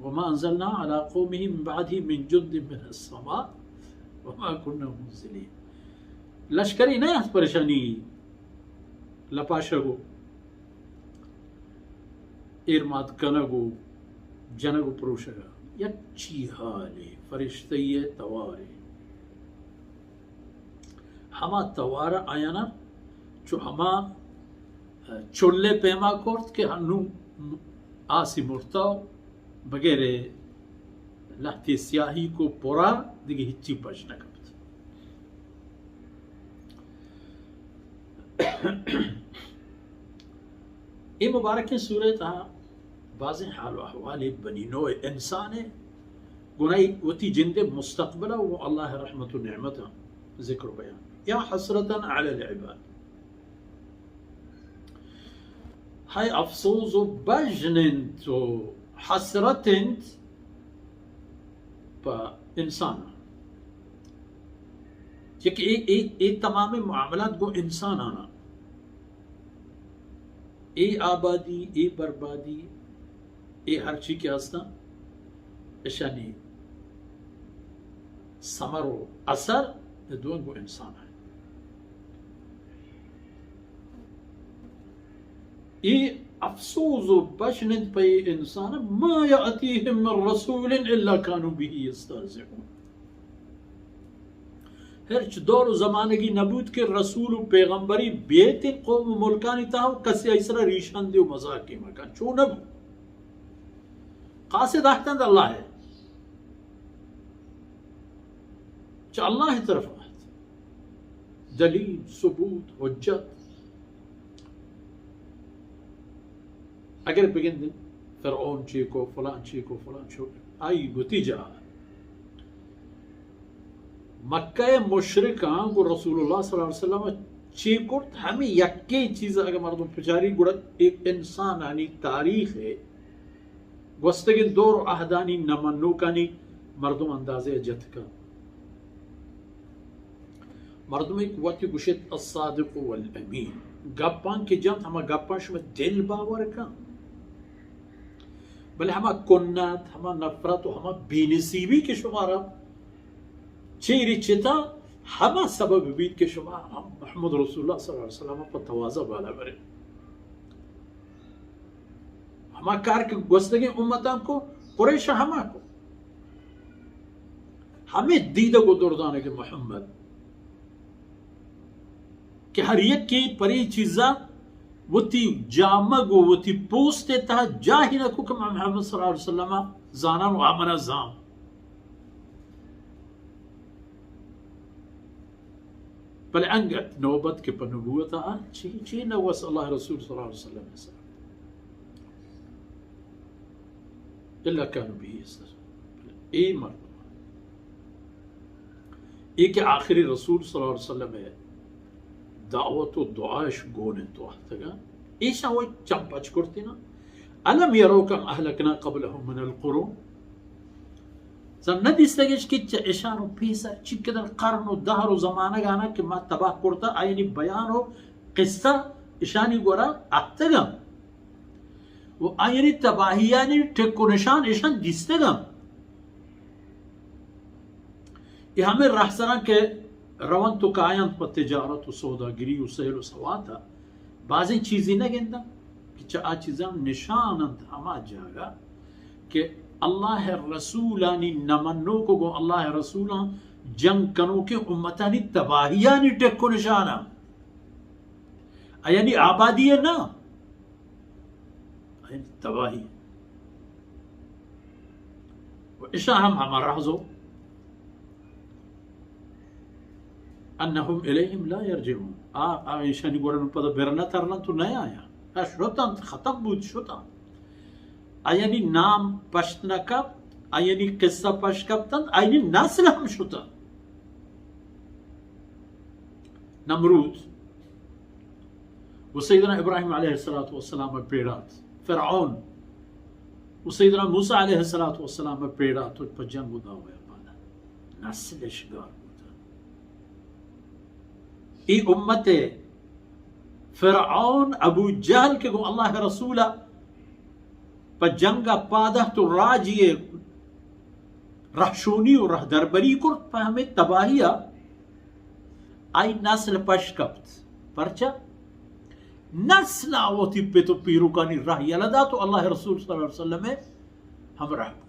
وما انزلنا على قومه من بعده من جند من السماء وما كنا منزلين. لشکرے نہ ات پریشانی لپاشگ و ایر مات کنگ و جنگ و پروشگ ء. یک چی حالے، فرشتہ ء توارے. ہما توار آیانا چو ہما چلے پیما کرت کہ ہنو آسی مرتا و بغیر لہتے سیاہی کو پورا دگہ ہچی پش نہ کپت. اے مبارکیں سورہ تہا بازیں حال و احوال بنی نوع انسان ء گناہی وتی جند ء مستقبل ء و اللہ ء رحمت و نعمت ء ذکر و بیان. یا حسرتا علی العباد، ہائے افسوز و بژن انت و حسرت انت پہ انسان. یک اے، اے، اے تمام معاملات گوں انسان آنا، اے آبادی، اے بربادی، اے ہرچی کہ ہستاں، اشانی ثمر و اثر اے دوئیں گوں انسان ء. اے افسوز و بژن انت پہ اے انسان، ما یأتیہم من رسول الا کانوا به یستہزئون. ہرچ دور و زمانگی نبوت کہ رسول و پیغمبری بیت قوم و ملکانی تہا و کسی آئی سرا ریشاندی و مذاقی مکن، چو نبو. قاصد احتند اللہ ہے، چہ اللہ طرف آت دلیل، ثبوت، حجت. اگر بگندن فرعون چی کو، فلان چی کو، فلان چی کو، آئی گتی جا. مکہ مشرکاں گو رسول اللہ صلی اللہ علیہ وسلم چی کرت، ہمیں یکی چیز اگر مردم پچاری گڑا ایک انسان آنی تاریخ ہے، گوستگیں دور و عہدانی نہ منوکانی مردم اندازے ء جت کن. مردم ایک وقت گوشت الصادق والامین، گپاں کہ جنت ہما گپاں شما دل باور کن، بلے ہما کنت، ہما نفرت و ہما بے نصیبی کہ شمارا چیری چتا، ہما سبب بیت کہ شما محمد رسول اللہ صلی اللہ علیہ وسلم پر تواضع بالا برے. ہما کار کہ گوستگیں امتاں کو، قریش ہما کو. ہمے دیدگ و دردانگ محمد کہ ہر یکے پری چیزا وتی جامگ و وتی پوست تہا جاہی نہ کو کہ من محمد صلی اللہ علیہ وسلم زانان و آ منا زان. بلے انگت نوبت کہ پہ نبوت آ، چی، چی نوس اللہ رسول صلی اللہ علیہ وسلم ء سر. الا کانوا به یستہزئون. اے مردم، اے کہ آخری رسول صلی اللہ علیہ وسلم ء دعوت و دعاش گون انت و احتگا، ایشاں وہ چم پچ کرتی نا. الم یروا کم اہلکنا قبلهم من القرون. زن نہ دیستگش کہ چہ اشان و پیسر چی قدر قرن و دہر و زمانگ آنا کہ ما تباہ کرتا، آیانی بیان و قصہ اشانی گورا احتگم و آیانی تباہیانی ٹک و نشان اشان دیستگم. یہ ہمیں رہسراں کہ رونت و کاینت پہ تجارت و سوداگری و سیل و سواتا، بازیں چیزے نہ گنداں کہ چہ آ چیزاں نشان انت ہما جاگہ کہ اللہ ء رسولانی نہ منوک و گوں اللہ ء رسولاں جنگ کنوکیں امتانی تباہیانی ٹک و نشان انت. آیانی آبادی ء نہ، آیانی تباہی. و اشاں ہم ہما رہزو انہم الیہم لا یرجعون. آ، آ ایشانی گورا نوں پدا بر نہ ترنت و نہ آیاں. آ شتنت، ختم بوت، شتنت. آیانی نام پشت نہ کپت، آیانی قصہ پشت کپتنت، آیانی نسل ہم شتنت. نمرود و سیدنا ابراہیم علیہ الصلوۃ والسلام پیڑات، فرعون و سیدنا موسی علیہ الصلوۃ والسلام پیڑات و پہ جنگ و دعوی پادا نسلش گار بوتہ. ای امت فرعون، ابو جہل کہ گوں اللہ رسول پہ جنگ ءَ پاد اتک ءُ راجے ءِ رہشونی ءُ رہدربری کرت، پہ ہمے تباہی ءَ آئی نسل پش کپت۔ پرچا؟ نسل ءَ وتی پت ءُ پیرکانی راہ یلہ دات ءُ اللہ ءِ رسول صلی اللہ علیہ وسلم ءِ ہمراہ بوت۔